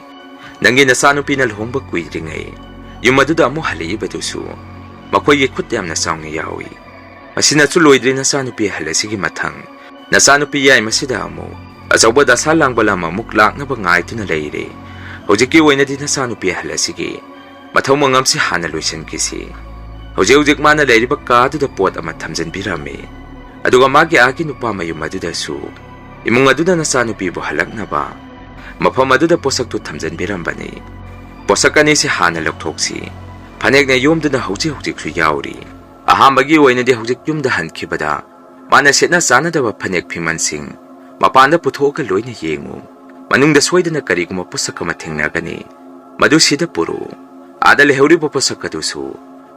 ꯅꯪꯒꯤ ꯅꯆꯥꯅꯨꯄꯤꯅ ꯂꯨꯍꯣꯡꯕ ꯀꯨꯏꯗ꯭ꯔꯤꯉꯩ ꯌꯨꯝ ꯑꯗꯨꯗ ꯑꯃꯨꯛ ꯍꯜꯂꯛꯏꯕꯗꯨꯁꯨ ꯃꯈꯣꯏꯒꯤ ꯈꯨꯠ ꯌꯥꯝꯅ ꯆꯥꯎꯅ ꯌꯥꯎꯏ꯫ ꯃꯁꯤꯅꯁꯨ ꯂꯣꯏꯗ꯭ꯔꯤ, ꯅꯆꯥꯅꯨꯄꯤ ꯑꯍꯜ ꯑꯁꯤꯒꯤ ꯃꯊꯪ ꯅꯆꯥꯅꯨꯄꯤ ꯌꯥꯏꯃꯁꯤꯗ ꯑꯃꯨꯛ ꯑꯆꯧꯕ ꯗꯁꯥ ꯂꯥꯡꯕꯜ ꯑꯃꯃꯨꯛ ꯂꯥꯛꯅꯕ ꯉꯥꯏꯗꯨꯅ ꯂꯩꯔꯦ꯫ ꯍꯧꯖꯤꯛꯀꯤ ꯑꯣꯏꯅꯗꯤ ꯅꯆꯥꯅꯨꯄꯤ ꯑꯍꯜ ꯑꯁꯤꯒꯤ ꯃꯊꯧ ꯃꯉꯝꯁꯤ ꯍꯥꯟꯅ ꯂꯣꯏꯁꯤꯟꯈꯤꯁꯤ꯫ ꯍꯧꯖꯤꯛ ꯍꯧꯖꯤꯛ ꯃꯥꯅ ꯂꯩꯔꯤꯕ ꯀꯥꯗꯨꯗ ꯄꯣꯠ ꯑꯃ ꯊꯝꯖꯤꯟꯕꯤꯔꯝꯃꯤ꯫ ꯑꯗꯨꯒ ꯃꯥꯒꯤ ꯑꯥꯒꯤ ꯅꯨꯄꯥ ꯃꯌꯨꯝ ꯑꯗꯨꯗꯁꯨ ꯏꯃꯨꯡ ꯑꯗꯨꯗ ꯅꯆꯥꯅꯨꯄꯤꯕꯨ ꯍꯜꯂꯛꯅꯕ ꯃꯐꯝ ꯑꯗꯨꯗ ꯄꯣꯠꯁꯛꯇꯨ ꯊꯝꯖꯤꯟꯕꯤꯔꯝꯕꯅꯤ꯫ ꯄꯣꯠꯁꯛ ꯑꯅꯤꯁꯤ ꯍꯥꯟꯅ ꯂꯧꯊꯣꯛꯁꯤ꯫ ꯐꯅꯦꯛꯅ ꯌꯣꯝꯗꯨꯅ ꯍꯧꯖꯤꯛ ꯍꯧꯖꯤꯛꯁꯨ ꯌꯥꯎꯔꯤ꯫ ꯑꯍꯥꯟꯕꯒꯤ ꯑꯣꯏꯅꯗꯤ ꯍꯧꯖꯤꯛ ꯌꯨꯝꯗ ꯍꯟꯈꯤꯕꯗ ꯃꯥꯅ ꯁꯦꯠꯅ ꯆꯥꯅꯗꯕ ꯐꯅꯦꯛ ꯐꯤꯃꯟꯁꯤꯡ ꯃꯄꯥꯟꯗ ꯄꯨꯊꯣꯛꯑꯒ ꯂꯣꯏꯅ ꯌꯦꯡꯉꯨ꯫ ꯃꯅꯨꯡꯗ ꯁꯣꯏꯗꯅ ꯀꯔꯤꯒꯨꯝꯕ ꯄꯣꯠꯁꯛ ꯑꯃ ꯊꯦꯡꯅꯒꯅꯤ꯫ ꯃꯗꯨ ꯁꯤꯗ ꯄꯨꯔꯛꯎ꯫ ꯑꯥꯗ ꯂꯩꯍꯧꯔꯤꯕ ꯄꯣꯠꯁꯛ ꯑꯗꯨꯁꯨ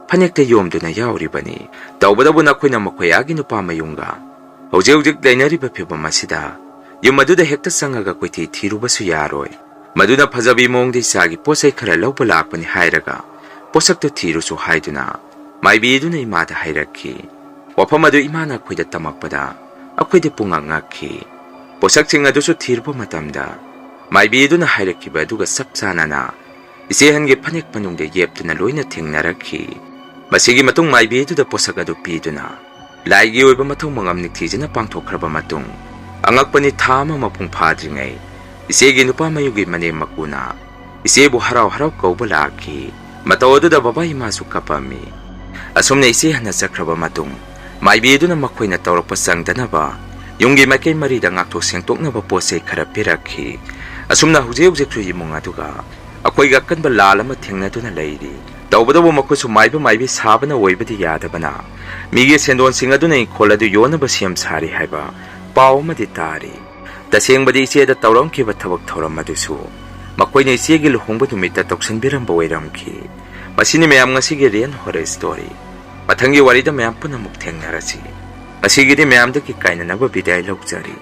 ꯐꯅꯦꯛꯇ ꯌꯣꯝꯗꯨꯅ ꯌꯥꯎꯔꯤꯕꯅꯤ꯫ ꯇꯧꯕꯇꯕꯨ ꯅꯈꯣꯏꯅ ꯃꯈꯣꯏ ꯑꯥꯒꯤ ꯅꯨꯄꯥ ꯃꯌꯨꯝꯒ ꯍꯧꯖꯤꯛ ꯍꯧꯖꯤꯛ ꯂꯩꯅꯔꯤꯕ ꯐꯤꯕꯝ ꯑꯁꯤꯗ ꯌꯨꯝ ꯑꯗꯨꯗ ꯍꯦꯛꯇ ꯆꯪꯉꯒ ꯀꯣꯏꯊꯤ ꯊꯤꯔꯨꯕꯁꯨ ꯌꯥꯔꯣꯏ꯫ ꯃꯗꯨꯅ ꯐꯖꯕꯤ ꯃꯑꯣꯡꯗ ꯏꯆꯥꯒꯤ ꯄꯣꯠ ꯆꯩ ꯈꯔ ꯂꯧꯕ ꯂꯥꯛꯄꯅꯤ ꯍꯥꯏꯔꯒ ꯄꯣꯠꯁꯛꯇꯨ ꯊꯤꯔꯨꯁꯨ ꯍꯥꯏꯗꯨꯅ ꯃꯥꯏꯕꯤꯗꯨꯅ ꯏꯃꯥꯗ ꯍꯥꯏꯔꯛꯈꯤ꯫ ꯋꯥꯐꯝ ꯑꯗꯨ ꯏꯃꯥꯅ ꯑꯩꯈꯣꯏꯗ ꯇꯝꯃꯛꯄꯗ ꯑꯩꯈꯣꯏꯗꯤ ꯄꯨꯡꯉꯛ ꯉꯛꯈꯤ꯫ ꯄꯣꯠꯁꯛꯁꯤꯡ ꯑꯗꯨꯁꯨ ꯊꯤꯔꯨꯕ ꯃꯇꯝꯗ, ꯃꯥꯏꯕꯤ ꯑꯗꯨꯅ ꯍꯥꯏꯔꯛꯈꯤꯕ ꯑꯗꯨꯒ ꯆꯞ ꯆꯥꯅꯅ ꯏꯆꯦ ꯑꯍꯟꯒꯤ ꯐꯅꯦꯛ ꯃꯅꯨꯡꯗ ꯌꯦꯞꯇꯨꯅ ꯂꯣꯏꯅ ꯊꯦꯡꯅꯔꯛꯈꯤ꯫ ꯃꯁꯤꯒꯤ ꯃꯇꯨꯡ ꯃꯥꯏꯕꯤ ꯑꯗꯨꯗ ꯄꯣꯠꯁꯛ ꯑꯗꯨ ꯄꯤꯗꯨꯅ ꯂꯥꯏꯒꯤ ꯑꯣꯏꯕ ꯃꯊꯧ ꯃꯉꯝ ꯅꯤꯡꯊꯤꯖꯅ ꯄꯥꯡꯊꯣꯛꯈ꯭ꯔꯕ ꯃꯇꯨꯡ, ꯑꯉꯛꯄꯅꯤ, ꯊꯥ ꯑꯃ ꯃꯄꯨꯡ ꯐꯥꯗ꯭ꯔꯤꯉꯩ ꯏꯆꯦꯒꯤ ꯅꯨꯄꯥ ꯃꯌꯨꯒꯤ ꯃꯅꯦꯝ ꯃꯀꯨꯅ ꯏꯆꯦꯕꯨ ꯍꯔꯥꯎ ꯍꯔꯥꯎ ꯀꯧꯕ ꯂꯥꯛꯈꯤ꯫ ꯃꯇꯧ ꯑꯗꯨꯗ ꯕꯕꯥ ꯏꯃꯥꯁꯨ ꯀꯞꯄꯝꯃꯤ꯫ ꯑꯁꯨꯝꯅ ꯏꯆꯦ ꯍꯟꯅ ꯆꯠꯈ꯭ꯔꯕ ꯃꯇꯨꯡ, ꯃꯥꯏꯕꯤ ꯑꯗꯨꯅ ꯃꯈꯣꯏꯅ ꯇꯧꯔꯛꯄ ꯆꯪꯗꯅꯕ ꯌꯨꯝꯒꯤ ꯃꯥꯏꯀꯩ ꯃꯔꯤꯗ ꯉꯥꯛꯊꯣꯛ ꯁꯦꯡꯇꯣꯛꯅꯕ ꯄꯣꯠ ꯆꯩ ꯈꯔ ꯄꯤꯔꯛꯈꯤ꯫ ꯑꯁꯨꯝꯅ ꯍꯧꯖꯤꯛ ꯍꯧꯖꯤꯛꯁꯨ ꯏꯃꯨꯡ ꯑꯗꯨꯒ ꯑꯩꯈꯣꯏꯒ ꯑꯀꯟꯕ ꯂꯥꯜ ꯑꯃ ꯊꯦꯡꯅꯗꯨꯅ ꯂꯩꯔꯤ꯫ ꯇꯧꯕꯇꯕꯨ ꯃꯈꯣꯏꯁꯨ ꯃꯥꯏꯕ ꯃꯥꯏꯕꯤ ꯁꯥꯕꯅ ꯑꯣꯏꯕꯗꯤ ꯌꯥꯗꯕꯅ, ꯃꯤꯒꯤ ꯁꯦꯟꯗꯣꯟꯁꯤꯡ ꯑꯗꯨꯅ ꯏꯪꯈꯣꯜ ꯑꯗꯨ ꯌꯣꯟꯅꯕ ꯁꯦꯝ ꯁꯥꯔꯤ ꯍꯥꯏꯕ ꯄꯥꯎ ꯑꯃꯗꯤ ꯇꯥꯔꯤ꯫ ꯇꯁꯦꯡꯕꯗꯤ ꯏꯆꯦꯗ ꯇꯧꯔꯝꯈꯤꯕ ꯊꯕꯛ ꯊꯧꯔꯝ ꯑꯗꯨꯁꯨ ꯃꯈꯣꯏꯅ ꯏꯆꯦꯒꯤ ꯂꯨꯍꯣꯡꯕ ꯅꯨꯃꯤꯠꯇ ꯇꯧꯁꯤꯟꯕꯤꯔꯝꯕ ꯑꯣꯏꯔꯝꯈꯤ꯫ ꯃꯁꯤꯅꯤ ꯃꯌꯥꯝ ꯉꯁꯤꯒꯤ ꯔꯤꯌꯦꯜ ꯍꯣꯔꯔ ꯁ꯭ꯇꯣꯔꯤ꯫ ꯃꯊꯪꯒꯤ ꯋꯥꯔꯤꯗ ꯃꯌꯥꯝ ꯄꯨꯟꯅ ꯑꯃꯨꯛ ꯊꯦꯡꯅꯔꯁꯤ꯫ ꯉꯁꯤꯒꯤꯗꯤ ꯃꯌꯥꯝꯗꯒꯤ ꯀꯥꯏꯅꯅꯕ ꯕꯤꯗꯥꯏ ꯂꯧꯖꯔꯤ꯫